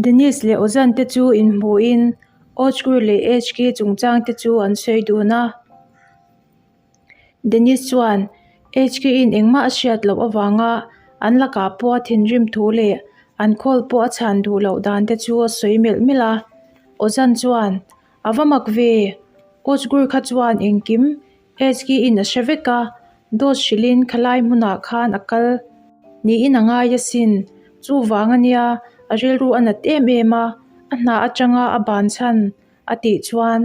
Dennis leh Ozan te chu inhmuhin Ozgur leh Ejgi chungchang te chu an sawi dun a. Dennis chuan Ejgi-in engmah a hriat loh avanga an lakah pawh a thinrim thu leh an call pawh a chhan duh loh dan te chu a sawi melh melh a. Ozan chuan, A va mak ve! Ozgur kha chuan engkim Ejgi-in a hre vek a, dawt hrilhin khalai hmunah khan a kal niin a ngai asin. Chuvang ania a rilru a nat em em a, a hna atanga a ban chhan a tih chuan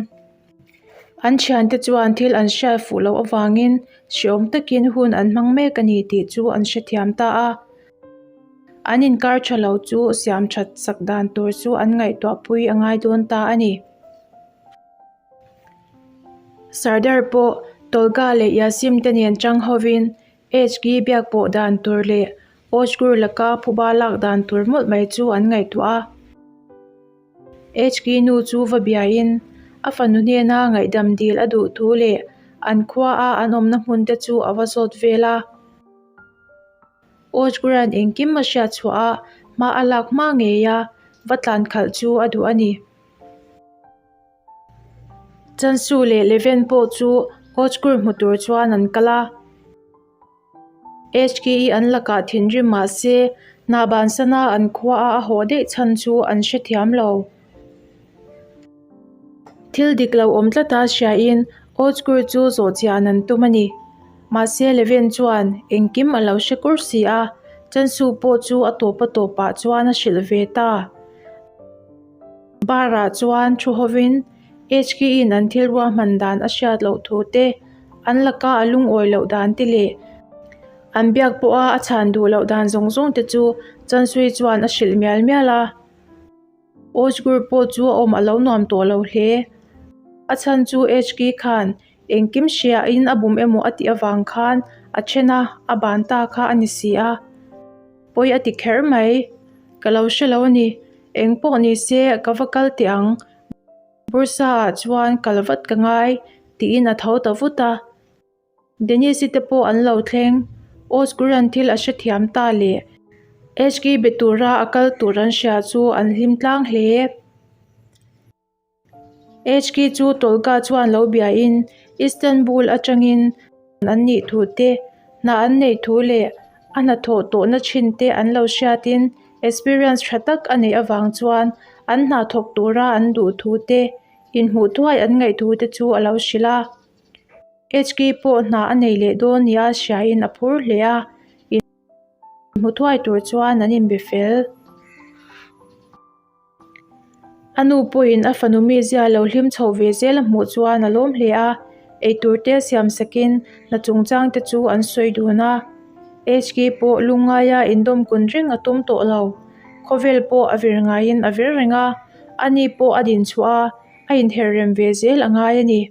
an thiante chuan thil an hriat fuh loh avangin hreawm takin hun an hmang mek a ni tih chu an hrethiam ta a. An inkar tha lo chu siam that sak dan tur chu an ngaihtuahpui a ngai dawn ta a ni. Sardar pawh Tolga leh Yasim te nen chang hovin HG biak pawh dan tur leh Ozgur laka phuba lak dan tur mawlh mai chu an ngaihtuah a. HG nu chu va biain a fanu hnena ngaihdam dil a duh thu leh an khua a an awmna hmun te chu a va zawt vel a. Ozgur-a'n engkim a hriat chhuah a, hma a lak hma ngei a, va tlan khalh chu a duh a ni. Chansu leh Leven pawh chu Ozgur hmu tur chuan an kal a. HKE an lakah thinrim mah se, hna bansana an khua a a haw daih chhan chu an hrethiam lo. Thil dik lo awm tlata hriain Ozgur chu zawh chian an tum a ni. Mahse Leven chuan engkim a lo hre kur si a, Chansu pawh chu a tawp a tawpah chuan a hrilh ve ta. Bar-ah chuan thu hovin HK-in an thil ruahman dan a hriat loh thu te, an laka a lungawi loh dan te leh an biak pawha a chhan duh loh dan zawng zawng te chu Chansui chuan a hrilh mial mial a. Ozgur pawh chu a awm a lo nuam tawh lo hle. A chhan chu HK khan engkim hriain a bum emaw a tih avang khan a then a, a ban ta kha a ni si a. Pawi a ti kher mai. Ka lo hre lo a ni. Eng pawh ni se ka va kal teh ang. Bursa ah chuan kal vat ka ngai tiin a tho ta vut a. Denise-i te pawh an lo thleng. Oscar-a'n thil a hrethiam ta leh HK be tura a kal tur an hria chu an hlim tlang hle. HK chu Tolga chuan lo biain Istanbul atangin an nih thu te, hna an neih thu leh a hnathawh tawhna thin te an lo hriatin experience tha tak a neih avang chuan an hna thawk tura an duh thu te, inhmuh thuai an ngaih thu te chu a lo hrilh a. HK pawh hna a nei leh dawn nia hriain a phur hle a, inhmu thuai tur chuan an inbe fel. A nu pawhin a fanu mizia lo hlim chho ve zel a hmuh chuan a lawm hle a, eitur te siam sakin hna chungchang te chu an sawi dun a. HK pawh lungngaia indawm kun reng a tum tawh lo. Khawvel pawh a vir ngaiin a vir reng a, ani pawh a din chhuah a, a inher rem ve zel a ngai a ni.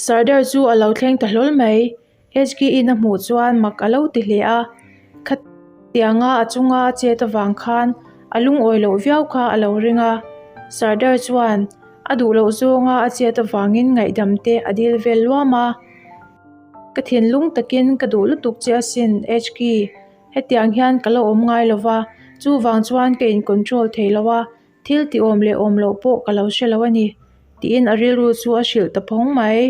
Sardar chu a lo thleng ta hlawl mai. HK-in a hmuh chuan mak a lo ti hle a, khatianga a chunga a chet avang khan a lungawi loh viau kha a lo ring a. Sardar chuan a duh loh zawnga a chet avangin ngaihdam te a dil vel luam a. Ka thinlung takin ka duh lutuk che asin HK, hetiang hian ka la awm ngai lo va, chuvang chuan ka in control thei lo a, thil ti awm leh awm loh pawh ka lo hre lo a ni, tiin a rilru chu a hrilh ta phawng mai.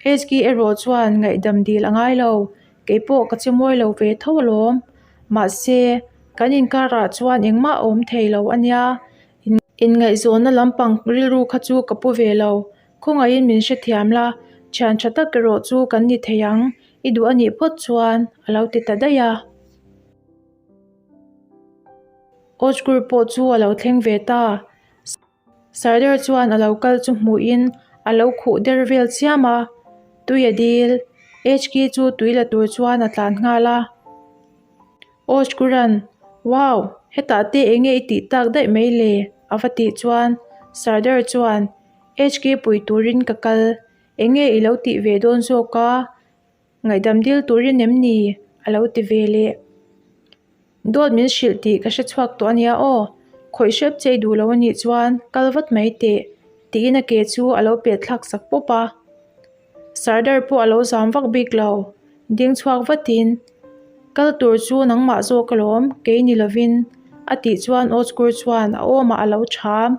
HK erawh chuan ngaihdam dil a ngai lo, kei pawh ka che mawi lo ve tho alawm. Mahse, kan inkarah chuan engmah a awm thei lo a nia. Inngaihzawnna lampang rilru kha chu ka pu ve lo. Khawngaihin min hrethiam la, thian tha tak erawh chu kan ni thei ang, i duh a nih phawt chuan, a lo ti ta daih a. Ozgur pawh chu a lo thleng ve ta. Sardar chuan a lo kal chu hmuhin a lo khuh der vel chiam a, tui a dil. HK chu tui la tur chuan a tlan nghal a. Ozgur-a'n, Wow! Hetah te eng nge i tih tak daih mai le? a va tih chuan Sardar chuan, HK pui turin ka kal. Eng nge i lo tih ve dawn zawk a? Ngaihdam dil turin em ni? a lo ti ve leh. Dawt min hrilh tih ka hre chhuak tawh a nia aw, khawih hrep che i duh lo a nih chuan kal vat mai teh, tiin a ke chu a lo pet thlak sak pawp a. Sardar pawh a lo zam vak bik lo, ding chhuak vatin, Kal tur chu nangmah zawk alawm, kei ni lovin. A tih chuan Ozgur chuan a awmah a lo ṭham.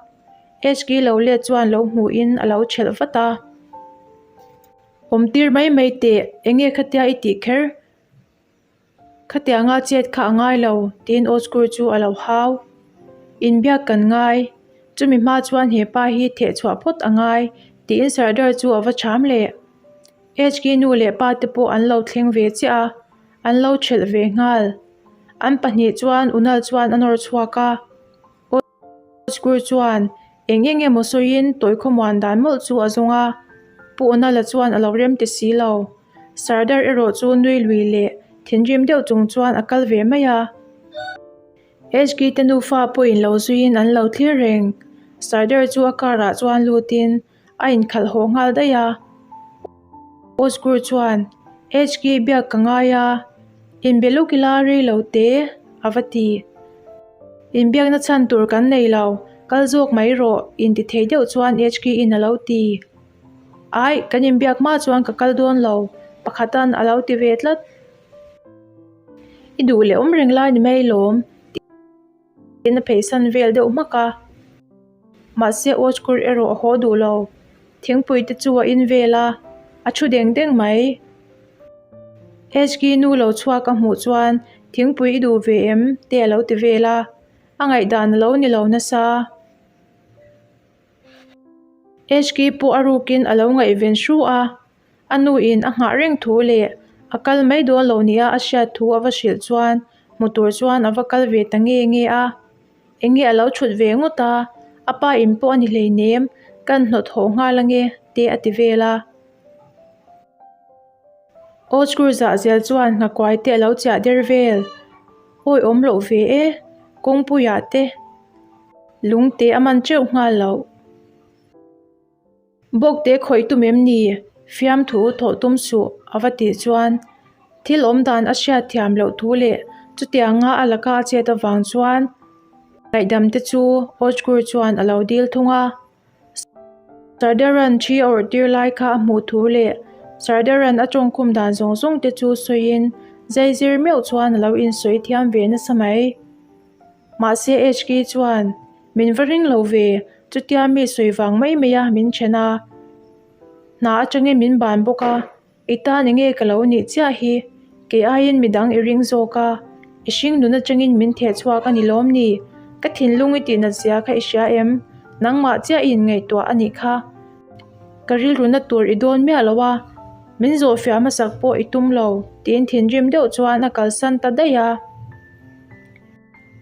Hki lo let chuan lo hmuhin a lo ṭhelh vat a. Awmtir mai mai teh, enge khatia i tih kher? Khatianga chet kha a ngai lo, tiin Ozgur chu a lo hau. Inbiak kan ngai. Chumi hma chuan he pa hi theh chhuah phawt a ngai, tiin Sardar chu a va ṭham leh. Hki nu leh pa te pawh an lo thleng ve chiah a, an lo ṭhelh ve nghal. An pahnih chuan Unal chuan a nawr chhuak a. Ozgur chuan eng eng emaw sawiin tawi khawmuan dan mawlh chu a zawng a, Pu Unala chuan a lo rem ti si lo. Sardar erawh chu nui lui leh thinrim deuh chung chuan a kal ve mai a. HK te nufa pawhin lo zuiin an lo thlir reng. Sardar chu a car ah chuan lutin a inkhalh haw nghal daih a. Ozgur chuan, HK biak ka ngai a, inbe lawk ila rei lo te, a va ti. Inbiakna chhan tur kan nei lo, kal zawk mai rawh, inti thei deuh chuan HK in a lo ti. Aih, kan inbiak hma chuan ka kal dawn lo, pakhatan a lo ti ve tlat. I duh leh awm reng lai ni mai lawm, tiin a pheisan vel deuh hmak a. Mahse Ozgur erawh a haw duh lo. Thingpui te chu a in vel a, a thu deng deng mai. Hki nu lo chhuak a hmuh chuan thingpui i duh ve em? te a lo ti vel a, a ngaihdan a lo ni lo nasa. Hki pawh a rukin a lo ngaihven hru a, a nu in a nghah reng thu leh a kal mai dawn lo nia a hriat thu a va hrilh chuan hmu tur chuan a va kal ve ta nge nge a. Enge a lo thut ve ngawt a, a pa in pawh a ni hleinem, kan hnawt haw nghal ange te a ti vel a. Ozgur zah zel chuan nghakuai te a lo chiah der vel. Awi awm loh ve e, kawngpuiah te lungte a man teuh nghal loh. Bawkte khawih tum em ni? Fiamthu thawh tum suh a va tih chuan thil awm dan a hriat thiam loh thu leh chutianga a laka a chet avang chuan ngaihdam te chu Ozgur chuan a lo dil thung a. Sardaran thi a awrh tir lai kha a hmuh thu leh Sardaran a tawngkhum dan zawng zawng te chu sawiin zaizir meuh chuan a lo insawi thiam ve nasa mai. Mahse HK chuan min va ring lo ve, chutia mi sawi vang mai mai a min then a, hna atangin min ban bawk a, i tan enge ka lo nih chiah hi, kei aiin midang i ring zawk a, i hring nun atangin min theh chhuak a ni lawm ni, ka thinlung i tihnat zia kha i hria em, nangmah chiah i inngaihtuah a nih kha, ka rilruna tur i dawn miah lo a, min zawhfiah hmasak pawh i tum lo, tiin thinrim deuh chuan a kalsan ta daih a.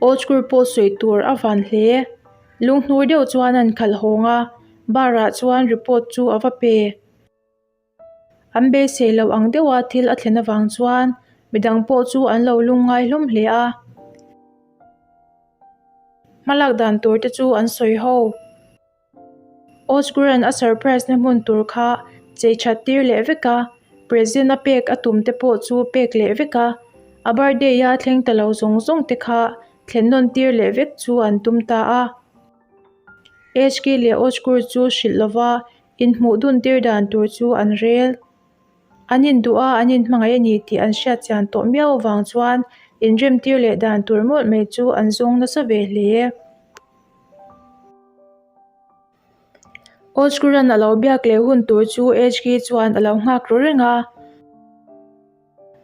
Ozgur pawh sawi tur a van hle. Lunghnur deuh chuan an khalh hawng a, bar ah chuan report chu a va pe. An beisei loh ang deuha thil a thlen avang chuan midang pawh chu an lo lungngai hlawm hle a. Hmalak dan tur te chu an sawi ho. Ozgur-a'n a surprise na hmun tur kha chei that tir leh vek a, present a pek a tum te pawh chu pek leh vek a, a birthday a thleng ta lo zawng zawng te kha thlen nawn tir leh vek chu an tum ta a. HK leh Ozgur chu hrilh lova inhmuh dun tir dan tur chu an rel. An induh a, an inhmangaih a ni tih an hriat chian tawh miau avang chuan inrem tir leh dan tur mawlh mai chu an zawng nasa ve hle. Ozgur-a'n a lo biak leh hun tur chu HK chuan a lo nghak ru reng a,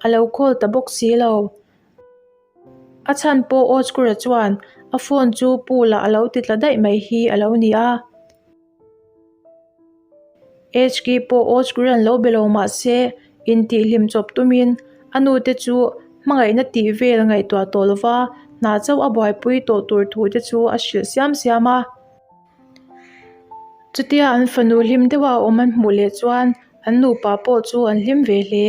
a lo call ta bawk si lo. A chhan pawh Ozgur-a chuan a phone chu pool-ah a lo ti tla daih mai hi a lo ni a. HK pawh Ozgur-a'n lo be lo mah se intihhlim chawp tumin a nute chu hmangaihna tih vel ngaihtuah tawh lova hna chauh a buaipui tawh tur thu te chu a hrilh siam siam a. Chutia an fanu hlim deuha awm an hmuh leh chuan an nupa pawh chu an hlim ve hle.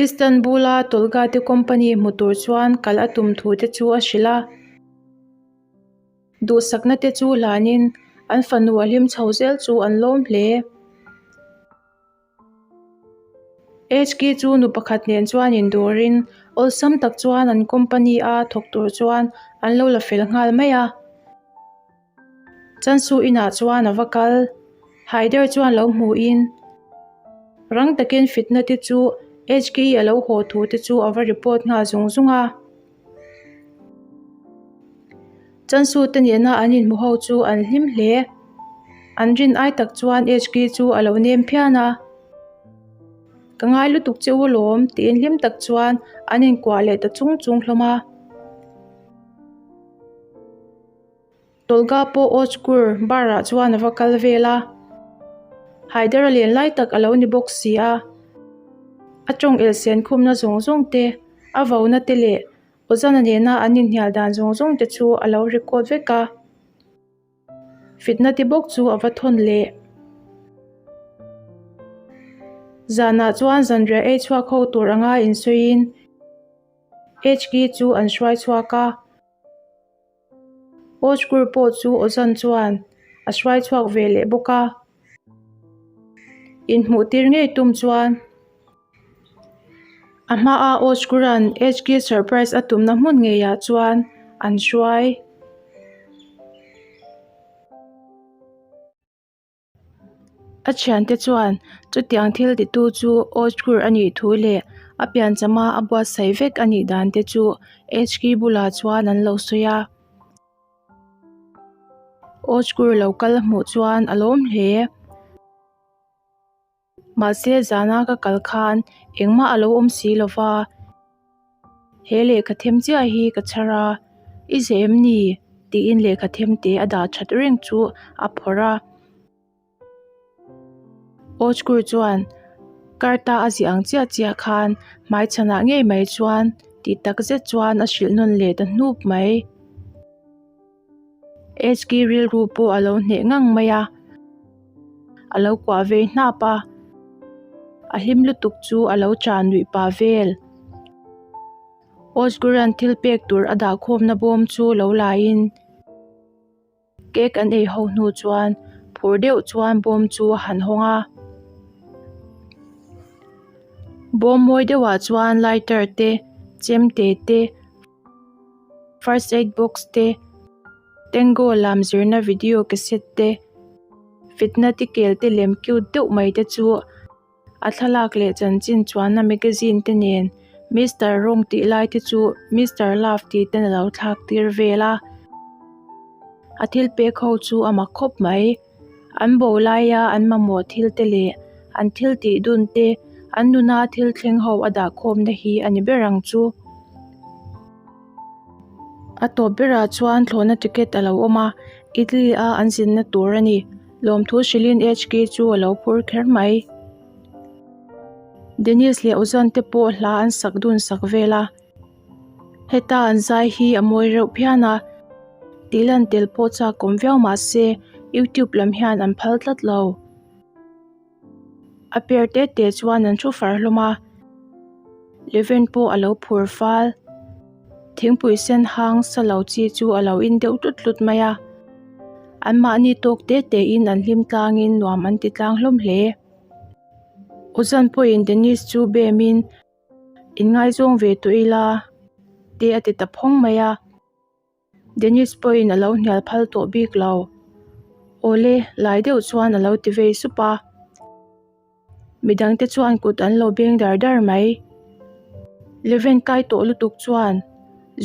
Istanbul-a Tolga te company hmu tur chuan kal a tum thu te chu a hrilh a. Duhsakna te chu hlanin an fanu a hlim chho zel chu an lawm hle. HK chu nu pakhat nen chuan indurin awlsam tak chuan an company a thawk tur chuan an lo la fel nghal mai a. Chansu inah chuan a va kal. Haider chuan lo hmuhin rang takin fitna te chu HK a lo haw thu te chu a va report nghal zung zung a. Chansu te nena an inhmu ho chu an hlim hle. An rin ai tak chuan HK chu a lo nem phian a. Ka ngai lutuk che u alawm tiin hlim tak chuan an inkuah leh ta chung chung hlawm a. Tolga pawh Ozgur bar ah chuan a va kal vel a. Haider a len lai tak a lo ni bawk si a. A tawng elsen khumna zawng zawng te, a vona te leh Ozana nena an inhnial dan zawng zawng te chu a lo record vek a. Fitna te bawk chu a va thawn leh. Zanah chuan zanriah ei chhuak ho tur anga insawiin HK chu an hruai chhuak a. Ozgur pawh chu Ozan chuan a hruai chhuak ve leh bawk a. Inhmuh tir ngei tum chuan a hmaa Ozgur-a'n HK surprise a tumna hmun ngeiah chuan an hruai. A thiante chuan chutiang thil titu chu Ozgur a nih thu leh a pianchama a buatsaih vek a nih dan te chu HK bulah chuan an lo sawi a. Ozgur lo kal hmuh chuan a lawm hle. Mahse zana ka kal khan engmah a lo awm si lo va, he lehkha them chiah hi ka chhar a, i zeh em ni? tiin lehkha them te a dah that reng chu a phawrh a. Ozgur chuan karta a ziah ang chiah chiah khan hmaichhanah ngei mai chuan tih tak zet chuan a hrilh nawn leh ta hnup mai. HK rilru pawh a lo hneh ngang mai a, a lo kuah vei hnap a, a hlim lutuk chu a lo chan nuih pah vel. Ozgur-a'n thil pek tur a dah khawmna bawm chu lo laiin cake an ei ho hnu chuan phur deuh chuan bawm chu a han hawng a. Bawm mawi deuhah chuan lighter te, chemte te, First aid box te, Tango lam zirna video cassette te, fitna tikel te lem cute deuh mai te chu a thlalak leh chanchin chuanna magazine te nen Mister Wrong tih lai te chu Mister Love tih ten a lo thlak tir vel a, a thil pek ho chu a mak khawp mai. An bo laia an mamawh thil te leh an thil tih dun te, an nuna thil thleng ho a dah khawmna hi a ni ber ang chu. A tawp berah chuan thlawhna ticket a lo awm a, Italy a an zinna tur a ni. Lawmthu hrilhin HK chu a lo phur kher mai. Dennis leh Ozan te pawh hla an sak dun sak vel a. Heta an zai hi a mawi reuh phian a, tih lan tel pawh chak awm viau mah se youtube lam hian an phal tlat lo. A pair te te chuan an thu far hlawm a, Leven pawh a lo phur fal. Thingpui sen hang sa lo chi chu a lo in deuh tlut tlut mai a, anmahni tawk te te in an hlim tlangin nuam an ti tlang hlawm hle. Ozan pawhin Dennis chu bemin. Inngaizawng ve tawh ila te a ti ta phawng mai a, Dennis pawhin a lo hnial phal tawh bik lo. Awle, lai deuh chuan a lo ti vei sup a, midangte chuan kut an lo beng dar dar mai. Leven kai tawh lutuk chuan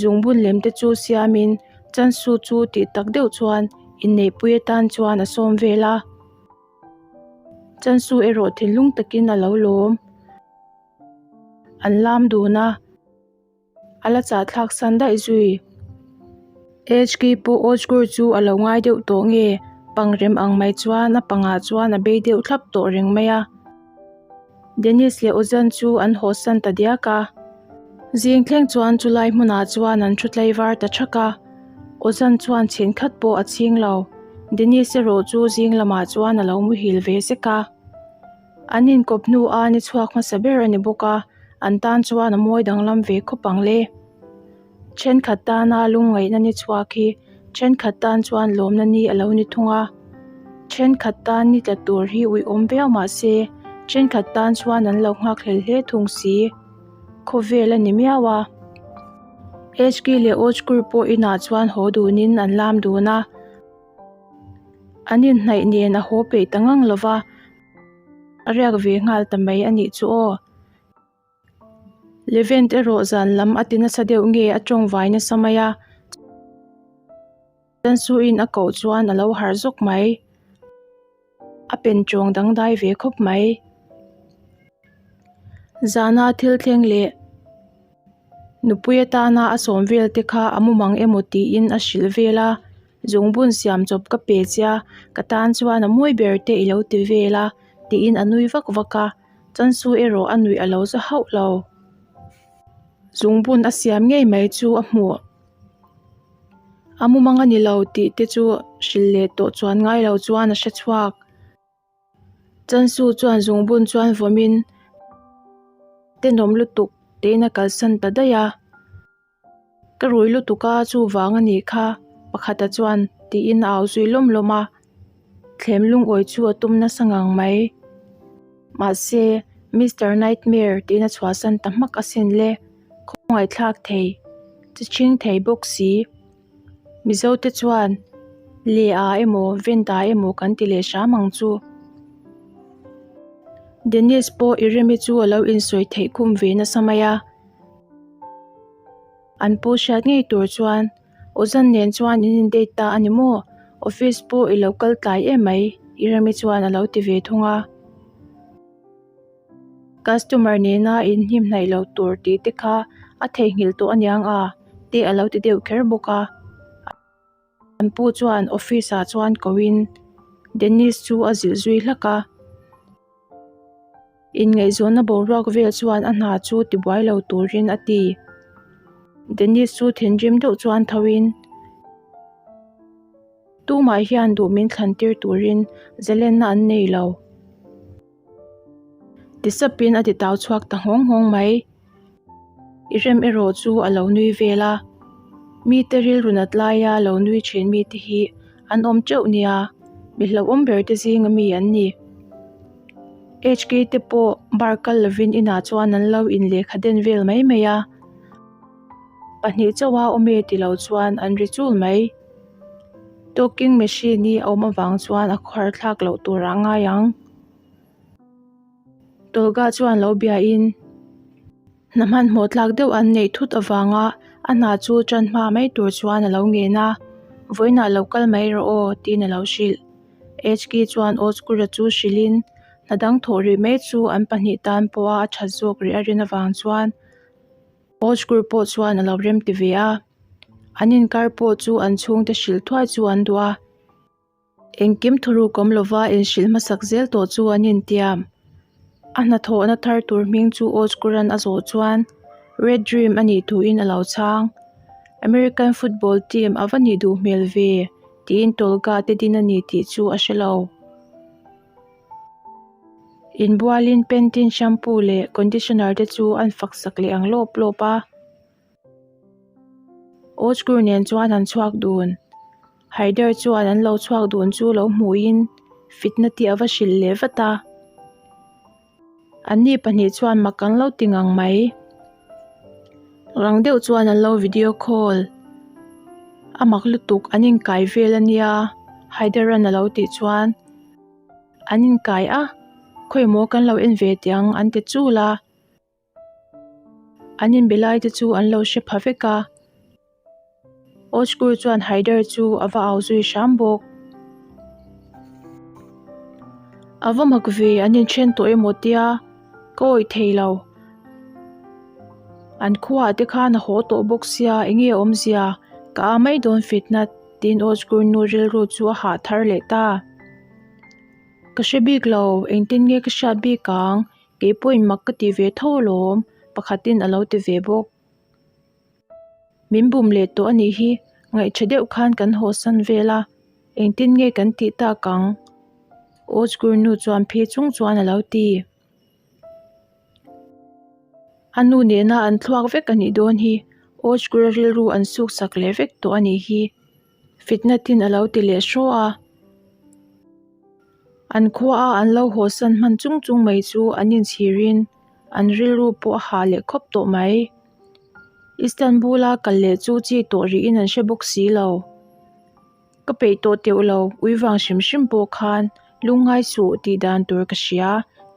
zungbun lem te chu siamin Chansu chu tih tak deuh chuan inneihpui atan chuan a sawm vel a, Chansu erawh thinlung takin a lo lawm. An lam dun a, a la chah thlak san daih zui. HK pawh Ozgur chu a lo ngai deuh tawh nge, pangrem ang mai chuan a pangah chuan a bei deuh thlap tawh reng mai a. Dennis leh Ozan chu an haw san ta diak a. Zing thleng chuan chulai hmunah chuan an thu tlaivar ta thak a. Ozan chuan chhin khat pawh a chhing lo. Dennis erawh chu zing lamah chuan a lo muhil ve zek a. An inkawp hnu a ni chhuak hmasa ber a ni bawk a, an tan chuan a mawi danglam ve khawp ang le. Thenkhat tana lungngaihna ni chhuak hi thenkhat tan chuan lawmna ni a lo ni thung a. Thenkhat tan ni tla tur hi uiawm viau mah se, thenkhat tan chuan an lo nghak hlel hle thung si. Khawvel a ni miau a. HK leh Ojkur pawh inah chuan haw dunin an lam dun a. An inhnaih nen a haw peih ta ngang lo va, a riak ve nghal ta mai a nih chu aw. Levent erawh zan lam a ti nasa deuh nge a tawng vai nasa mai a. Chansuin a koh chuan a lo harh zawk mai. A pen tawng dangdai ve khawp mai. Zana thil thleng leh nupui atana a sawm vel te kha a mumang emaw tiin a hrilh vel a, zungbun siam chawp ka pe che a, ka tan chuan a mawi ber te i lo ti vel a tiin a nui vak vak a, Chansu erawh a nuih a lo za hauh lo. Zungbun a siam ngei mai chu a hmuh. A mumang a ni lo tih te chu hrilh leh tawh chuan ngai lo chuan a hre chhuak. Chansu chuan zungbun chuan vawmin tenawm lutuk tein a kalsan ta daih a. Ka rui lutuk a chuvang a nih kha pakhata chuan tiin a au zui lawm lawm a. Thlem lungawi chu a tum nasa ngang mai. Mahse, Mister Nightmare tiin a chhuahsan ta hmak asin le. Khawngaihthlak thei, chi chhing thei bawk si. Mizo te chuan Leh-a emaw Vent-a emaw kan ti leh hram ang chu. Dennis pawh i remi chu a lo insawi theih khum ve nasa mai a. An pu hriat ngei tur chuan Ozan nen chuan in in date ta a ni maw? Office pawh i lo kal tlai em mai i remi chuan a lo ti ve thung a. Customer nena inhnim hnaih lo tur tih te kha a theihnghilh tawh aniang a te a lo ti deuh kher bawk a. An pu chuan office ah chuan ko in Dennis chu a zilh zui hlak a. Inngaihzawnna boruak vel chuan a hna chu tibuai lo turin a ti. Dennis chu thinrim deuh chuan tho in tumah hian duh min thlan tir turin zalenna an nei lo. Ti sapin a ti tau chhuak ta nghawng nghawng mai. I rem erawh chu a lo nui vel a, mite rilru nat laia lo nui thin mite hi an awm teuh nia, mi hlauhawm ber te zinga mi an ni. HK te pawh bar kal lovin inah chuan an lo in lehkha den vel mai mai a, pahnih chauha awm e ti lo chuan an ri chul mai. Talking machine hi a awm avang chuan a khuar thlak loh tur ah ngai ang. Tolga chuan lo biain hna hmanhmawh tlak deuh an neih thut avanga a hna chu tan hma mai tur chuan a lo ngen a, vawiinah lo kal mai rawh aw tiin a lo hrilh. HK chuan Ozkura chu hrilhin hna dang thawh rih mai chu an pahnih tan pawha a that zawk rih a rin avang chuan Ozkur pawh chuan a lo remti ve a, an inkar pawh chu an chhungte hrilh thuai chu an duh a. Engkim thuruk awm lova inhrilh hmasak zel tawh chu an intiam. A hnathawhna thar tur hming chu Ozkuran a zawh chuan Red Dream a nih thuin a lo chhang. American football team a va nih duh hmel ve tiin Tolga te din a ni tih chu a hre lo. Inbualin Pantene shampoo leh conditioner te chu an fak sak leh ang lawp lawp a. Ozgur nen chuan an chhuak dun. Haider chuan an lo chhuak dun chu lo hmuhin fitna tih a va hrilh leh vat a. Anni pahnih chuan mak an lo ti ngang mai. Rang deuh chuan an lo video call. A mak lutuk an inkai vel a nia Haider-a'n a lo tih chuan an inkai a, khawimaw kan lo en ve teh ang an ti chul a. An inbe lai te chu an lo hre pha vek a, Ozgur chuan Haider chu a va au zui hram bawk. A va mak ve an inthen tawh emaw tia ka awih thei lo. An khuaah te khan a haw tawh bawk sia enge awmzia ka a mai dawn fitna tiin Ozgur nu rilru chu a hah thar leh ta. Ka hre bik lo engtin nge ka hriat bik ang Kei pawhin mak ka ti ve tho alawm, pakhatin a lo ti ve bawk. Min bum leh tawh a nih hi, ngaihṭha deuh khan kan hawsan vel a, engtin nge kan tih tak ang? Ozgur nu chuan phi chung chuan a lo ti. A nu nena an thluak vek a nih dawn hi, Ozgur a rilru an suk sak leh vek tawh a nih hi, Fitnatin a lo ti leh hraw a. An khuaa an lo hawsan hman chung chung mai chu an inchhirin an rilru pawh a hah leh khawp tawh mai. Istanbul-a kal leh chu chi tawh rihin an hre bawk si lo. Ka peih tawh teuh lo, ui vang hrim hrim pawh khan lungngai suh tih dan tur ka hria,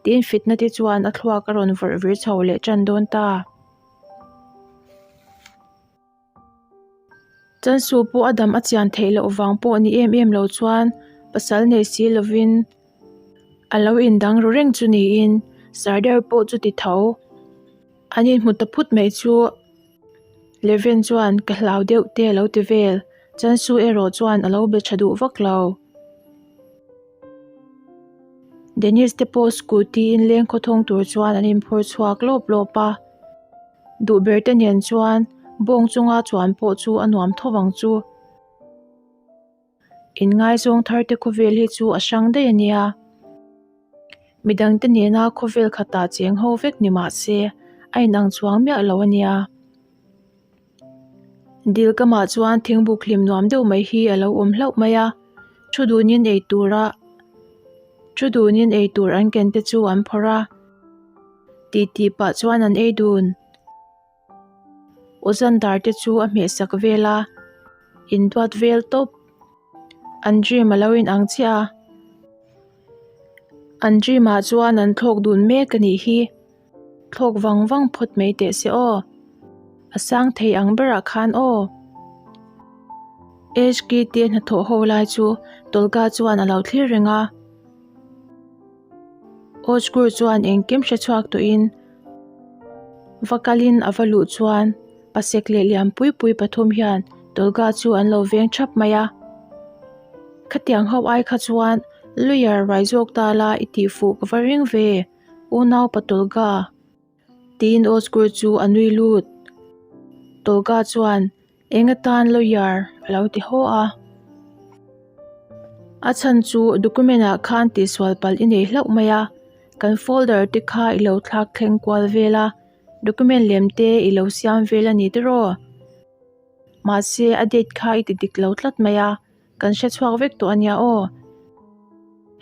tiin fitna te chuan a thluak a rawn vawrh vir chho leh tan dawn ta. Chansu pawh a dam a chian theih loh vang pawh ni em em lo chuan pasal nei si lovin a lo indang ru reng chu niin Sardar pawh chu ti tho. An inhmu ta phut mai chu Leven chuan ka hlau deuh te a lo ti vel. Chansu erawh chuan a lo be tha duh vak lo. Dennis te pawh scooty in leng khawthawng tur chuan an inphur chhuak lawp lawp a. Duh ber te nen chuan bawng chunga chuan pawh chu a nuam tho vang chu. Inngaizawng thar te khawvel hi chu a hrang daih a nia. Midang te nena khawvel khatah cheng ho vek ni mah se a inang chuang miah lo a nia. Dil kamah chuan thingbuk hlim nuam deuh mai hi a lo awm hlauh mai a, thu dunin ei tura thu dunin ei tur an ken te chu an phawrh a, titi pah chuan an ei dun. Awzan dar te chu a hmeh sak vel a, induat vel tawp. An dream a lo inang chiah a. An dream ah chuan an thlawk dun mek a nih hi. Thlawk vang vang phawt mai teh se aw. A sang thei ang berah khan aw. HK te hnathawh ho lai chu Tolga chuan a lo thlir reng a. Ozgur chuan engkim hre chhuak tawhin va kalin a va luh chuan pasek leh lian pui pui pathum hian Tolga chu an lo veng thap mai a. Khatiang ho ai kha chuan lawyer rai zawk ta la i tih fuh ka va ring ve, unau pa Tolga. Tiin Ozgur chu a nui lut. Tolga chuan Eng atan lawyer a lo ti haw a. A chhan chu document ah khan tihsual palh i nei hlauh mai a, kan folder te kha i lo thlak thleng kual vel a, document lem te i lo siam vel a ni tiraw? Mahse a date kha i ti dik lo tlat mai a, kan hre chhuak vek tawh a nia aw.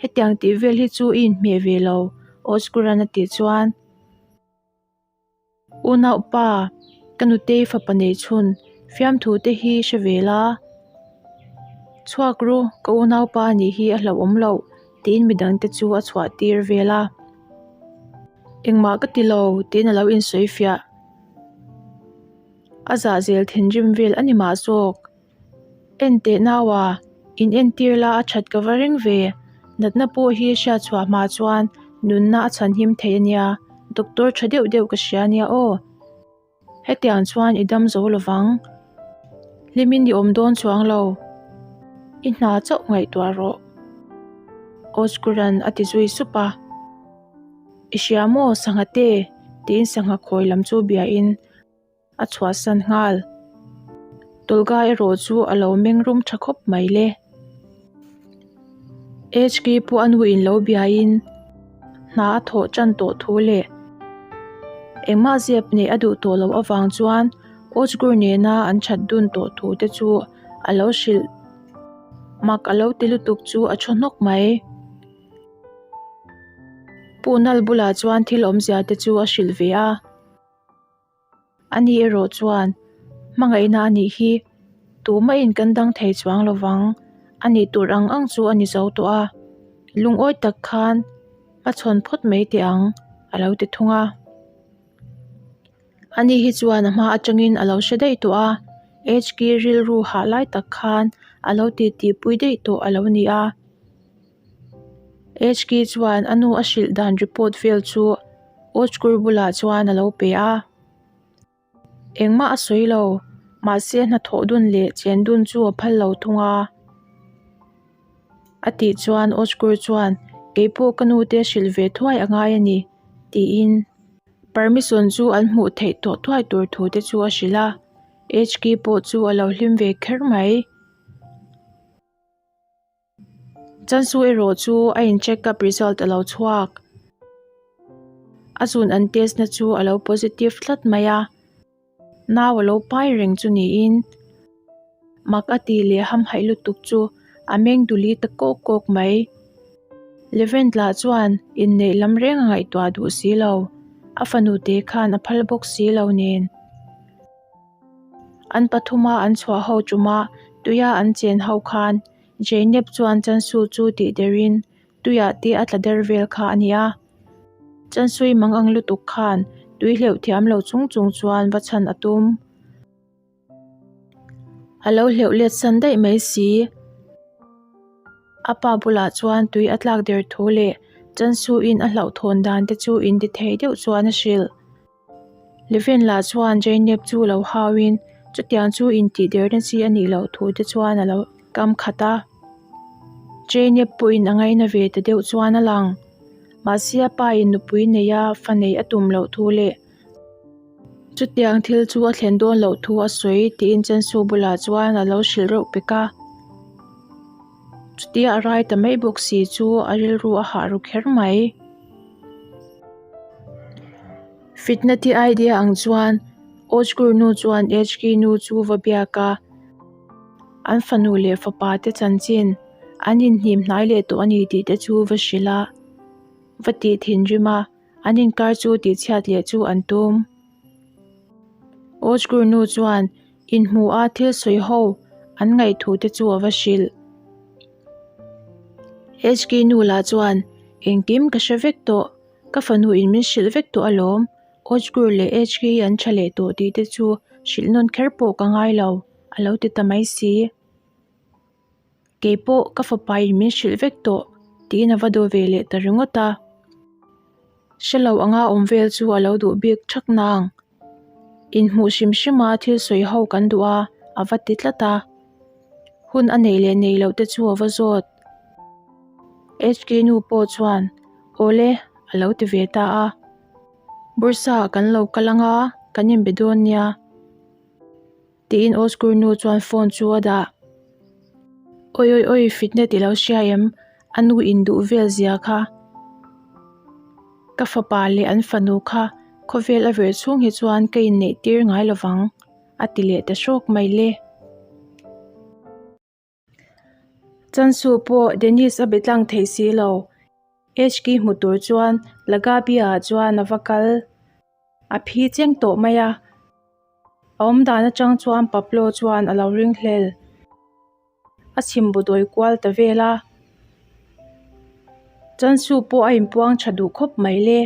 Hetiang tih vel hi chu i inhmeh ve lo, Oscar-a'n a tih chuan. Unaupa, ka nutei fapa nei chhun fiamthu te hi hre ve la. Chhuak ru, ka unaupa nih hi a hlauhawm loh tiin midang te chu a chhuah tir vel a. Engmah ka ti lo tiin a lo insawi fiah. A zahzel thinrim vel a ni mah zawk. En teh naua, in entir la a that ka va ring ve. Natna pawh hi hriat chhuah hma chuan nunna a chhan him thei a nia, doctor tha deuh deuh ka hria nia aw. Hetiang chuan i dam zo lovang. Hlimin i awm dawn chuang lo. I hna chauh ngaihtuah rawh. Oscuran a ti zui sup a. I hria maw sangha te? tiin sangha khawi lam chu biain a chhuahsan nghal. Tolga erawh chu a lo meng rum tha khawp mai le. HK pawh a nuin lo biain hna a thawh tan tawh thu leh engmah zep neih a duh tawh loh avang chuan Ozgur nena an that dun tawh thu te chu a lo hrilh mak a lo ti lutuk chu a thaw hnawk mai. Punal bulah chuan thil awmzia te chu a hrilh ve a. Ani erawh chuan, Hmangaihna a nih hi, tumahin kan dang thei chuang lo vang, a nih tur ang ang chu a ni zo tawh a, lungawi tak khan hmachhawn phawt mai teh ang, a lo ti thung a. Ani hi chuan a hma atangin a lo hre daih tawh a, HK rilru hah lai tak khan a lo titihpui daih tawh a lo ni a. HK chuan a nu a hrilh dan report vel chu Ozgur bulah chuan a lo pe a. Engmah a sawi lo, mahse hnathawh dun leh chen dun chu a phal lo thung a. A tih chuan Ozgur chuan keipawh ka nute hrilh ve thuai a ngai a ni tiin permission chu an hmuh theih tawh thuai tur thu te chu a hrilh a. HK pawh chu a lo hlim ve kher mai. Chansu erawh chu a in check up result a lo chhuak. A zun an test na chu a lo positive tlat mai a, nau a lo pai reng chu niin mak a tih leh hamhaih lutuk chu a meng duli ta kawk kawk mai. Levent lah chuan inneih lam reng a ngaihtuah duh si lo, a fanu te khan a phal bawk si lo nen. An pathuma an chhuah ho ṭuma tuia an chen ho khan Jainep chuan Chansu chu tih derin tuiah te a tla der vel kha a nia. Chansui mang ang lutuk khan tui hleuh thiam lo chung chung chuan va chhan a tum. A lo hleuh let san daih mai si. A pa bulah chuan tui a tlak der thu leh Chansuin a hlauhthawn dan te chu inti thei deuh chuan a hrilh. Leven lah chuan Jainep chu lo hauin chutiang chu intih derna chi a nih loh thu te chuan a lo kam khat a. Jainep pawhin a ngaina ve ta deuh chuan a lang. Mahse a pa in nupui neia fa neih a tum loh thu leh chutiang thil chu a thlen dawn loh thu a sawi tiin Chansu bulah chuan a lo hrilh reuh pek a. Chutia a rai ta mai bawk si chu a rilru a hah ru kher mai. Fitna-ti idea ang chuan Ojkur nu chuan HK nu chu va biak a, an fanu leh fapa te chanchin an inhnim hnai leh tawh a ni tih te chu va hrilh a, va tih thinrim a, an inkar chu tihchhiat leh chu an tum. Ojkur nu chuan inhmuh a thil sawi ho an ngaihthu te chu a va hrilh. HK nu lah chuan engkim ka hre vek tawh, ka fanu in min hrilh vek tawh alawm, Ojkur leh HK an tha leh tawh tih te chu hrilh nawn kher pawh ka ngai lo a lo ti ta mai si. Keipawh ka fapa in min hrilh vek tawh tiin a va daw ve leh ta ringawt a. Hre lo anga awm vel chu a lo duh bik thak nang. Inhmuh hrim hrima thil sawi ho kan duh a, a va ti tlat a. Hun a neih leh neih loh te chu a va zawt. HK nu pawh chuan, Awle, a lo ti ve ta a. Bursa ah kan lo kal anga, kan inbe dawn nia. Tiin Oskur nu chuan phone chu a dah. Oi oi oi fitnet i lo hria em? A nu in duh vel zia kha. Ka fapa leh an fanu kha khawvel a ver chhung hi chuan ka inneih tir ngai lovang a ti leh ta hrawk mai le. Chansu pawh Dennis a be tlang thei si lo. HK hmu tur chuan Lagabia ah chuan a va kal. A phi cheng tawh mai a. A awm dan atang chuan Pablo chuan a lo ring hlel. A chhim bu dawi kual ta vel a. Chansu pawh a inpuang tha duh khawp mai le.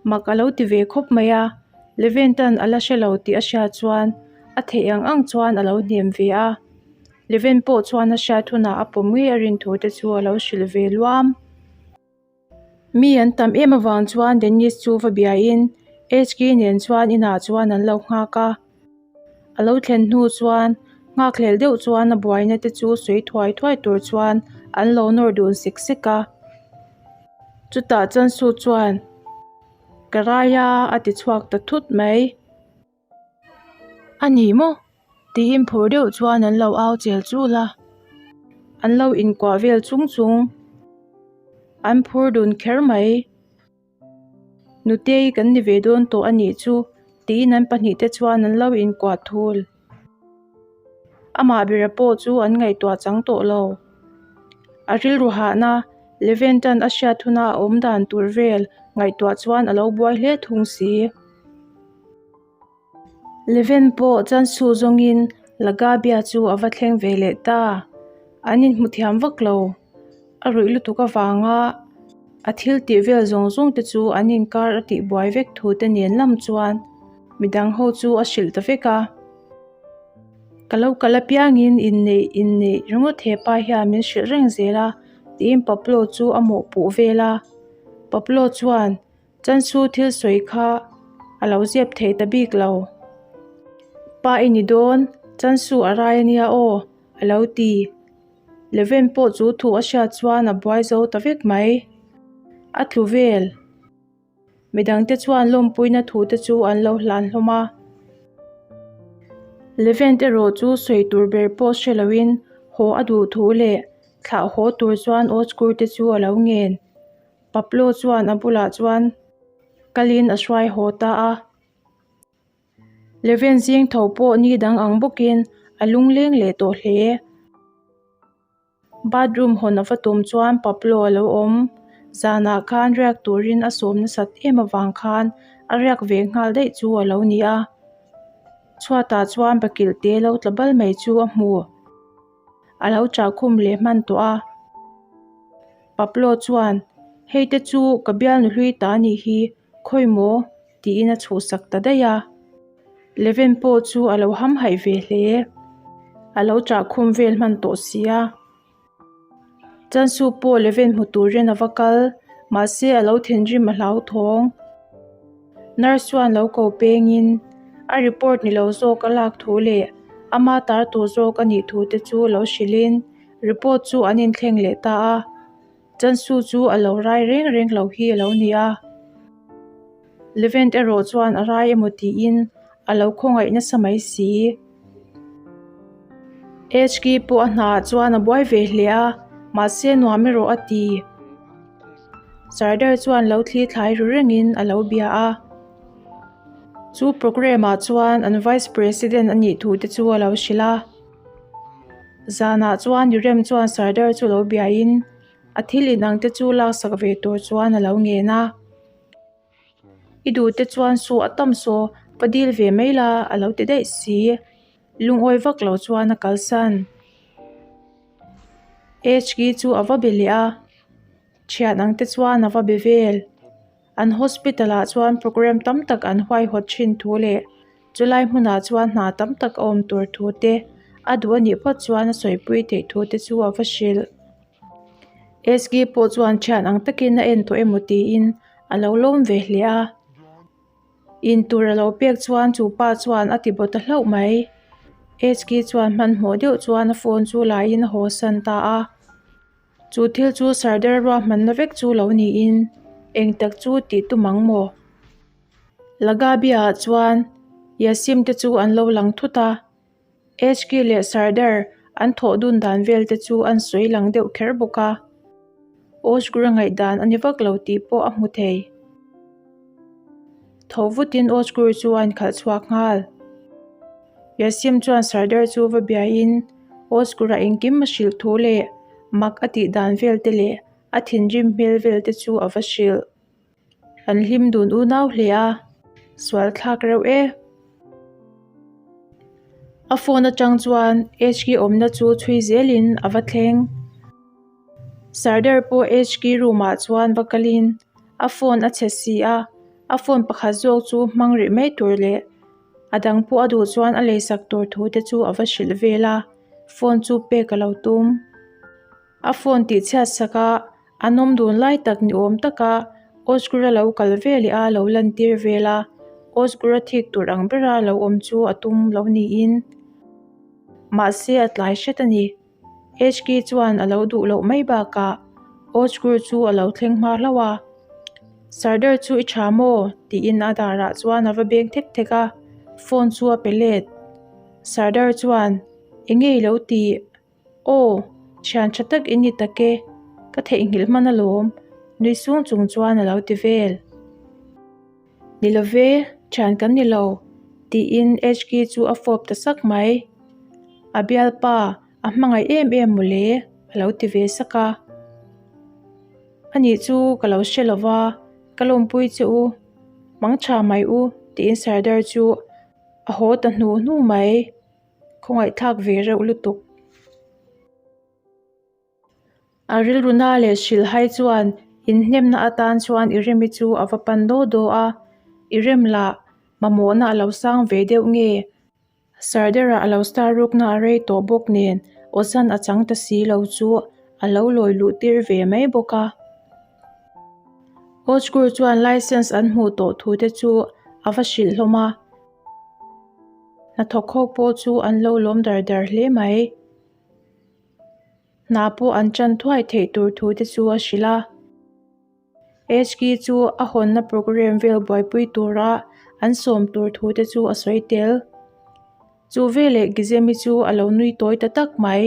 Mak a lo ti ve khawp mai a, Leventan a la hre lo tih a hriat chuan a theih ang ang chuan a lo hnem ve a. Leven pawh chuan a hriat hunah a pawm ngei a rin thu te chu a lo hrilh ve luam. Mi an tam em avang chuan Dennis chu va biain HK nen chuan inah chuan an lo nghak a. A lo thlen hnu chuan nghakhlel deuh chuan a buaina te chu sawi thuai thuai tur chuan an lo nawr dun sek sek a. Chutah Chansu chuan Ka rai a a ti chhuak ta thut mai. A ni maw? Tiin phur deuh chuan an lo au chel chul a. An lo inkuah vel chung chung. An phur dun kher mai. Nutei kan ni ve dawn tawh a nih chu tiin an pahnihte chuan an lo inkuah thul. Amah bera pawh chu an ngaihtuah chang tawh lo. A rilru hahna Leventan a hriat huna a awm dan tur vel ngaihtuah chuan a lo buai hle thung si. Leven pawh chansu zawngin Lagabia chu a va thleng ve leh ta. An inhmu thiam vak lo. A ruih lutuk avanga a thil tih vel zawng zawng te chu an inkar a tih buai vek thu te nen lam chuan midang ho chu a hrilh ta vek a. Ka lo kal apiangin inneih inneih ringawt hepa hian min hrilh reng zel a tiin Pablo chu a mawhpuh vel a. Pablo chuan Chansu thil sawi kha a lo zep thei ta bik lo. Pa i ni dawn, Chansu a rai a nia aw, a lo ti. Leven pawh chu thu a hriat chuan a buai zo ta vek mai. A tlu vel. Midangte chuan lawmpuina thu te chu an lo hlan hlawm a. Leven erawh chu sawi tur ber pawh hre loin haw a duh thu leh thlah haw tur chuan Oskur te chu a lo ngen. Pablo chuan a bulah chuan kalin a hruai haw ta a. Leven zing tho pawh ni dang ang bawkin a lungleng leh tawh hle. Bathroom hawn a va tum chuan Pablo a lo awm. Zanah khan riak turin a sawm nasat em avang khan a riak ve nghal daih chu a lo ni a. Chhuatah chuan bakilh te lo tla bal mai chu a hmu. A lo chahkhum leh hman tawh a. Pablo chuan, Hei te chu ka bialnu hlui ta anih hi, khawi maw? tiin a chhuhsak ta daih a. Leven pawh chu a lo hamhaih ve hle. A lo chah khum vel hman tawh si a. Chansu pawh Leven hmu turin a va kal, mahse a lo thinrim a hlauthawng. Nurse chuan lo ko pengin a report ni lo zawk a lak thu leh ama tar tur zawk a nih thu te chu lo hrilhin report chu an inthleng leh ta a. Chansu chu a lo rai reng reng lo hi a lo ni a. Levent erawh chuan a rai emaw tiin a lo khawngaih nasa mai si. HK pawh a hnaah chuan a buai ve hle a, mahse nuam erawh a ti. Sardar chuan lo thli thlai ru rengin a lo bia a. Chu programme ah chuan an Vice President a nih thu te chu a lo hrilh a. Zanah chuan Yurem chuan Sardar chu lo biain a thil inang te chu laksak ve tur chuan a lo ngen a. I duh te chuan saw a tam saw va dil ve mai la a lo ti daih si. Lungawi vak lo chuan a kalsan. HK chu a va be leh a, thian ang te chuan a va be vel. An hospital ah chuan program tam tak an huaihawt thin thu leh chulai hmunah chuan hna tam tak a awm tur thu te a duh a nih phawt chuan a sawipui theih thu te chu a va hrilh. SK pawh chuan thian ang takin a en tawh emaw tiin a lo lawm ve hle a. In tur a lo pek chuan chu pa chuan a ti baw ta hlauh mai. SK chuan hmanhmawh deuh chuan a phone chu laiin a haw san ta a. Chu thil chu Sardar ruahmanna vek chu lo niin eng tak chu tih tum ang maw? Lagabia-ah chuan Yasim te chu an lo lang thut a. HK leh Sardar an thawh dun dan vel te chu an sawi lang deuh kher bawk a. Ozgur a ngaihdan a ni vak lo tih pawh a hmu thei. Tho vutin Ozgur chu a inkhalh chhuak nghal. Yasim chuan Sardar chu va biain Ozgur-a engkim a hrilh thu leh mak a tih dan vel te leh a thinrim hmel vel te chu a va hrilh. An hlim dun unau hle a, sual thlak reuh e. A phone atang chuan HK awmna chu chhui zelin a va thleng. Sardar pawh HK room ah chuan va kalin a phone a chhe si a, a phone pakhat zawk chu hmang rih mai tur leh a dang pawh a duh chuan a leisak tur thu te chu a va hrilh vel a, phone chu pek a lo tum. A phone tih chhiat sak a, an awm dun lai tak ni awm taka Osgur-a lo kal ve leh a lo lan tir vel a, Osgur-a thik tur ang bera lo awm chu a tum lo niin. Mahse a tlai hret a ni. HK chuan a lo duh loh mai bakah Osgur chu a lo thleng hma hlauh a. Sardar chu i tha maw? tiin a darah chuan a va beng thek thek a, phone chu a pe let. Sardar chuan, Enge i lo tih? Aw, thian tha tak i ni tak e, ka theihnghilh hman alawm, nui sung chung chuan a lo ti vel. Ni lo ve, thian kan ni lo, tiin HK chu a fawp ta sak mai. A bialpa, a hmangaih em em mawle, a lo ti ve sak a. Ani chu ka lo hre lo va, ka lawmpui che u, mang tha mai u, tiin Sardar chu a haw ta hnu hnu mai. Khawngaihthlak ve reuh lutuk. A rilru na leh hrilhhai chuan inhnemna atan chuan i remi chu a va pan daw daw a, i rem lah mamawhna a lo sang ve deuh nge? Sardara a lo star rukna a rei tawh bawk nen Ozan a chang ta si lo chu a lo lawi luh tir ve mai bawk a. Ozgur chuan license an hmuh tawh thu te chu a va hrilh hlawm a. Hnathawk ho pawh chu an lo lawm dar dar hle mai. Hna pawh an tan thuai theih tur thu te chu a hrilh a. HK chu a hawnna programme vel buaipui tura an sawm tur thu te chu a sawi tel. Chu veleh Gizemi chu a lo nui tawi ta tak mai.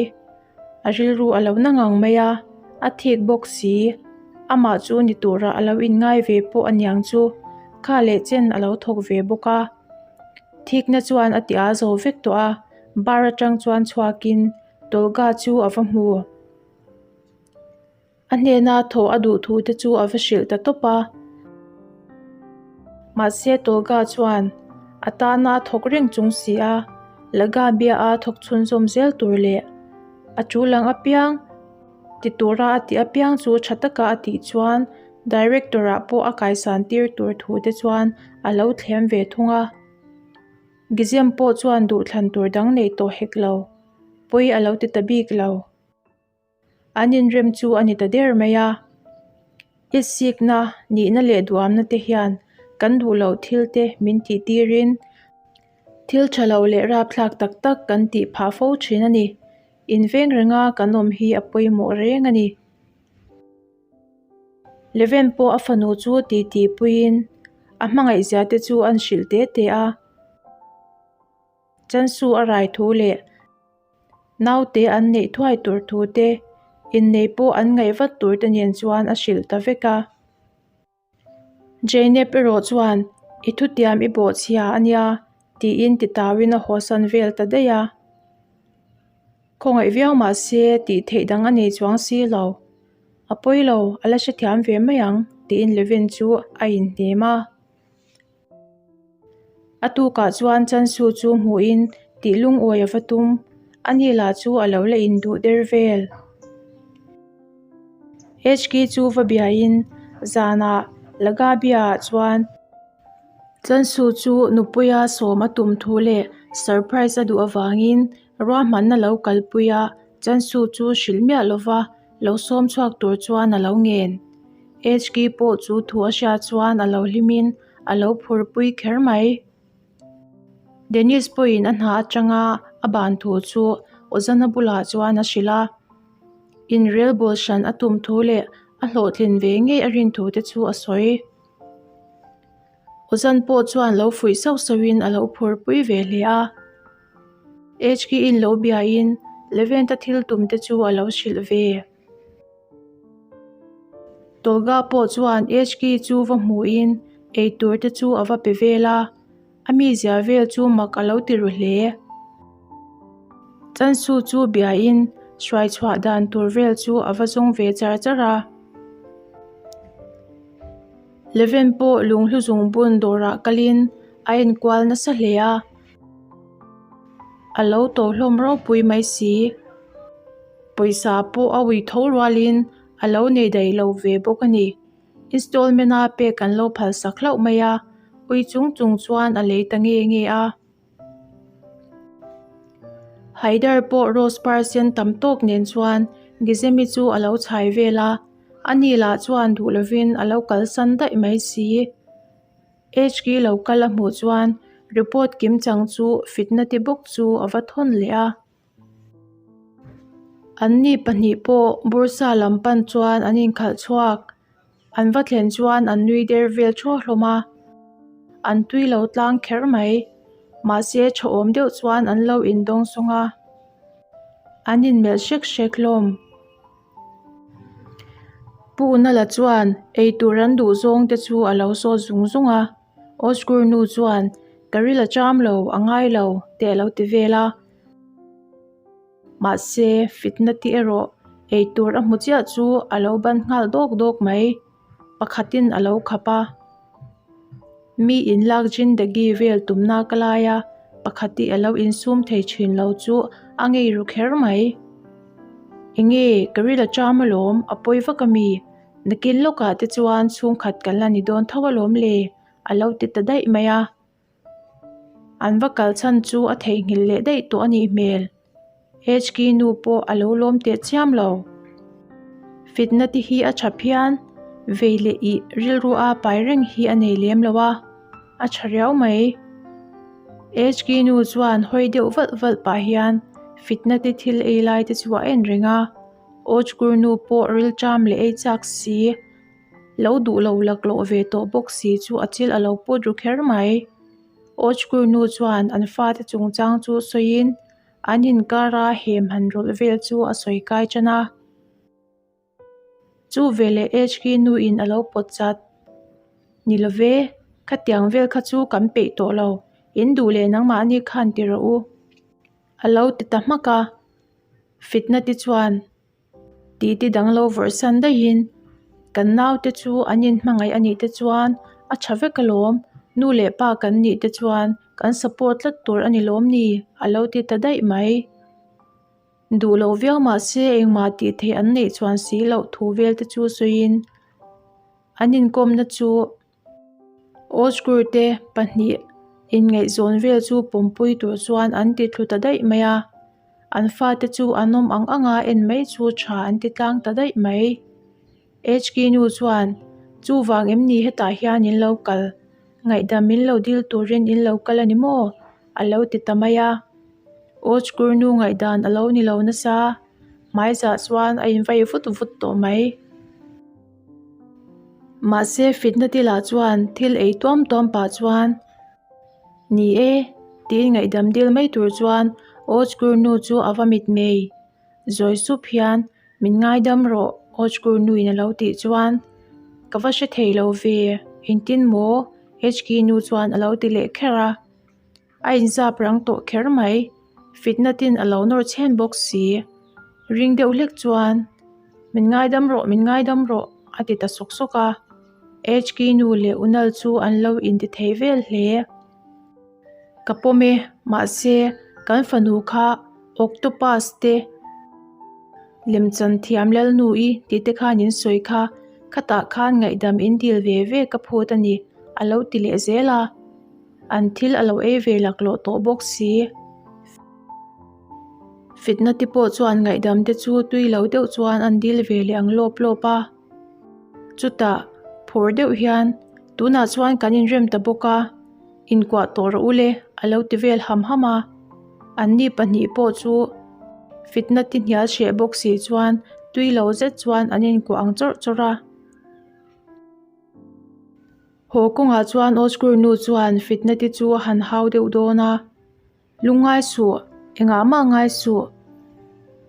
A rilru a lo na ngang mai a, a thik bawk si. Amah chu ni tura a lo inngai ve pawh aniang chu kha leh chen a lo thawk ve bawk a. Thikna chuan a ti a zo vek tawh a, bar atang chuan chhuakin Tolga chu a va hmu. A hnena thaw a duh thu te chu a va hrilh ta tawp a. Mahse Tolga chuan a tana a thawk reng chung si a, Lagabia a thawk chhunzawm zel tur leh a tul ang apiang ti tura a tih apiang chu tha taka a tih chuan Director ah pawh a kaisan tir tur thu te chuan a lo thlem ve thung a. Gizem pawh chuan duhthlan tur dang neih tawh hek lo. Pawi a lo ti ta bik lo. An inrem chu a ni ta der mai a. Itsikna, nihna leh duamna te hian kan duh loh thil te min tih tirin thil tha lo leh rapthlak tak tak kan tih phah fo thin a ni. Inveng renga kan awm hi a pawimawh reng a ni. Leven pawh a fanu chu titi puiin a hmangaihzia te chu an hrilh te te a. Chansu a rai thu leh naute an neih thuai tur thu te, innei pawh an ngaih vat tur te nen chuan a hrilh ta vek a. Jainep erawh chuan i thutiam i bawhchhia a nia tiin titauin a hawsan vel ta daih a. Khawngaih viau mah se tih theih dang a nei chuang si lo. A pawi lo, a la hrethiam ve mai ang tiin Levin chu a inhnem a. A tukah chuan Chansu chu hmuhin tih lungawi a va tum, a ni lah chu a lo la induh der vel. HK chu va biain zanah Lagabia-ah chuan Chansu chu nupuia sawm a tum thu leh surprise a duh avangin ruahmanna lo kalpui a, Chansu chu hrilh miah lova lo sawm chhuak tur chuan a lo ngen. HK pawh chu thu a hriat chuan a lo hlimin a lo phurpui kher mai. Dennis pawhin a hna atanga a ban thu chu Ozana bulah chuan a hrilh a, inrelbawl hran a tum thu leh a hlawhtlin ve ngei a rin thu te chu a sawi. Ozan pawh chuan lo fuih sauh sauhin a lo phurpui ve hle a. HK-in lo biain Levent-a thil tum te chu a lo hrilh ve. Tolga pawh chuan HK chu va hmuhin eitur te chu a va pe vel a, a mizia vel chu mak a lo ti ru hle. Chansu chu biain hruai chhuah dan tur vel chu a va zawng ve char char a. Leven pawh lunghlu zungbun dawrah kalin a enkual nasa hle a. A lo to hlawm ropui mai si. Pawisa pawh a ui tho rualin a lo nei daih lo ve bawk a ni. Installment a pek an lo phal sak hlauh mai a, ui chung chung chuan a lei ta nge nge a. Haidar pawh rose par sen tam tawk nen chuan Gizemi chu a lo chhai vel a, ani lah chuan duh lovin a lo kalsan daih mai si. HK lo kal a hmuh chuan report kim chang chu fitna ti bawk chu a va thawn leh a. Anni pahnih pawh Bursa lam pan chuan an inkhalh chhuak. An va thlen chuan an nui der vel thuah hlawm a, an tui lo tlang kher mai. Mahse tha awm deuh chuan an lo indawng sawng a, an inmelh hrek hrek hlawm. Pu Nala chuan eitur an duh zawng te chu a lo sawt zung zung a, Oskur nu chuan ka ril a cham lo, a ngai lo te a lo ti vel a. Mahse fitna te erawh eitur a hmu chiah chu a lo ban nghal dawk dawk mai, pakhatin a lo khap a. Mi inlak jindagi vel tumna ka lai a, pakhat hi a lo insum thei thin lo chu a ngei ru kher mai. Enge ka ril a cham alawm, a pawi vak a mi? Nakin lawkah te chuan chhungkhat kan la ni dawn tho alawm le, a lo ti ta daih mai a. An va kal chhan chu a theihnghilh leh daih tawh a nih hmel. HK nu pawh a lo lawm teh chiam lo. Fitna te hi a tha phian, vei leh ih rilru a pai reng hi a nei lem lo a, a tha riau mai. HK nu chuan hawi deuh valh valh pah hian fitna te thil ei lai te chu a en reng a, Ochkur nu pawh rilṭam leh ei chak si. Lo duh lo laklawh ve tawh bawk si chu a chil a lo put ru kher mai. Ochkur nu chuan an fate chungchang chu sawiin an inkara hem han rawlh vel chu a sawi kai tan a. Chu veleh HK nuin a lo pawt chat. Ni love, khatiang vel kha chu kan peih tawh lo, in duh leh nangmahni khan ti rawh u. A lo ti ta hmak a, fitna te chuan. Titi dang lo vawrh san daihin kan naute chu an inhmangaih a nih te chuan a tha vek alawm, nu leh pa kan nih te chuan kan support tlat tur a ni lawm ni a lo ti ta daih mai. Duh loh viau mah se engmah tih theih an neih chuan si loh thu vel te chu sawiin an inkawmna chu Osgur te pahnih inngaihzawn vel chu pawmpui tur chuan an ti thlu ta daih mai a. An fate chu an awm ang anga en mai chu tha an ti tlang ta daih mai. HK nu chuan, Chuvang em ni hetah hian in lo kal? Ngaihdam min lo dil turin in lo kal a ni maw? a lo ti ta mai a. Ochkur nu ngaihdan a lo ni lo nasa, hmaizah chuan a invai vut vut tawh mai. Mahse fitna tilah chuan thil ei tuam tuam pah chuan, Ni e, tiin ngaihdam dil mai tur chuan Ochkur nu chu a va mitmei. Zawi sup hian, Min ngaidam rawh, Ochkur nuin a lo tih chuan, Ka va hre thei lo ve, engtin maw? HK nu chuan a lo ti leh kher a. A inzap rang tawh kher mai, fitna tin a lo nawr chhen bawk si. Ring deuh hlek chuan, Min ngaidam rawh, min ngaidam rawh, a ti ta sawk sawk a. HK nu leh Unal chu an lo inti thei vel hle. Ka pawm e, mahse kan fanu kha octopus te lemchan thiam lalnu i tih te khan in sawi kha, khatah khan ngaihdam in dil ve ve ka phut a ni, a lo ti leh zel a. An thil a lo ei ve laklawh tawh bawk si. Fitna te pawh chuan ngaihdam te chu tui lo deuh chuan an dil ve leh ang lawp lawp a. Chutah phur deuh hian tunah chuan kan inrem ta bawk a, inkuah tawh rawh u le a lo ti vel ham ham a. Anni pahnih pawh chu fitna ti hnial hreh bawk si chuan tui lo zet chuan an inkuah ang chawrh chawrh a. Haw kawngah chuan Osgur nu chuan fitna te chu a han hau deuh dawn a, Lungngai suh, engah mah ngai suh.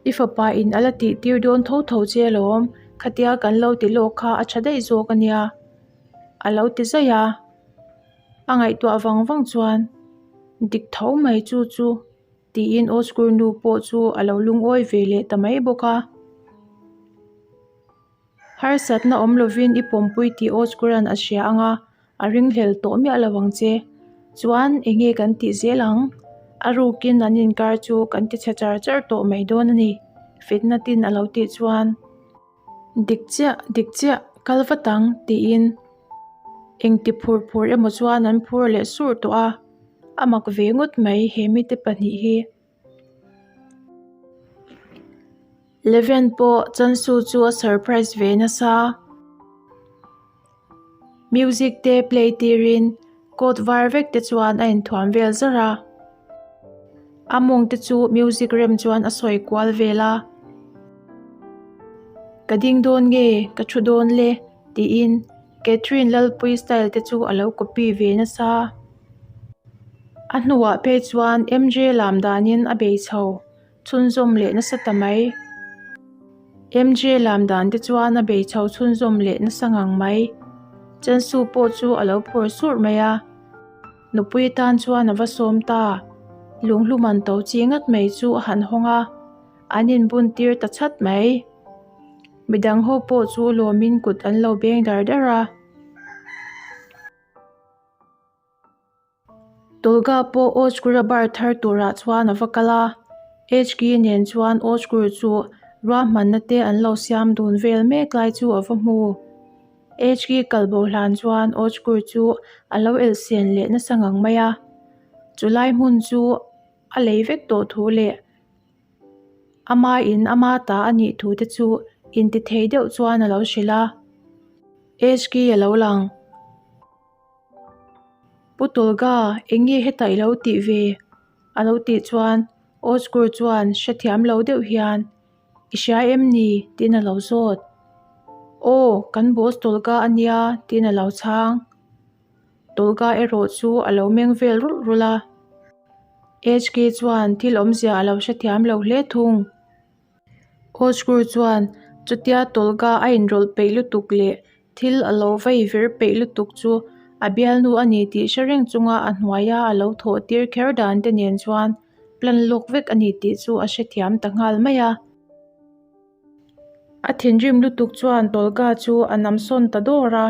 I fapa in a la tih tir dawn tho tho che alawm, khatia kan lo ti lawk kha a tha daih zawk a nia, a lo ti zaih a. A ngaihtuah vang vang chuan, Dik tho mai chu chu. Tiin Osgur nu pawh chu a lo lungawi ve leh ta mai bawk a. Harsatna awm lovin i pawmpui tih Oskuran a hria ang a, a ringhlel tawh miah lo ang che. Chuan eng nge kan tih zel ang? A rukin an inkar chu kan ti chhe char char tawh mai dawn a ni, Fitnatin a lo tih chuan. Dik chiah, dik chiah, kal vat ang, tiin engti phur phur emaw chuan an phur leh sur tawh a, a mak ve ngawt mai he mite pahnih hi. Leven pawh Chansu chu a surprise ve nasa. Music te play tirin coat var vek te chuan a inthuam vel zar a. A mawng te chu music rem chuan a sawi kual vel a. Ka ding dawn nge ka thu dawn le tiin Catherine Lalpui style te chu a lo copy ve nasa. A hnuah phei chuan MJ lam danin a bei chho chhunzawm leh nasa ta mai. MJ lam dan te chuan a bei chho chhunzawm leh nasa ngang mai. Chansu pawh chu a lo phur surh mai a, nupui tan chuan a va sawm ta. Lunghlu man to chi ngat mai chu a han hawng a, an inbun tir ta chat mai. Midang ho pawh chu lawmin kut an lo beng dar dar a. Tolga pawh Ozgur-a bar thar turah chuan a va kal a, HK nen chuan Ozgur chu ruahmanna te an lo siam dun vel mek lai chu a va hmu. HK kal bo hlan chuan Ozgur chu a lo elhsen leh nasa ngang mai a, chulai hmun chu a lei vek tawh thu leh ama in ama ta a nih thu te chu intithei deuh chuan a lo hrilh a, HK a lo lang. Pu Tolga, eng nge hetah i lo tih ve? A lo tih chuan Ozgur chuan hrethiam lo deuh hian, I hria em ni? tiin a lo zawt. Aw, kan boss Tolga a nia, tiin a lo chhang. Tolga erawh chu a lo meng vel rulh rulh a. HK chuan thil awmzia a lo hrethiam lo hle thung. Ozgur chuan chutia Tolga a inrawlh peih lutuk leh Thil a lo vei vir peih lutuk chu a bialnu a ni tih hre reng chunga a hnuaia a lo thawh tir kher dan te nen chuan plan lawk vek a ni tih chu a hrethiam ta nghal mai a. A thinrim lutuk chuan Tolga chu a nam sawn ta dawr a.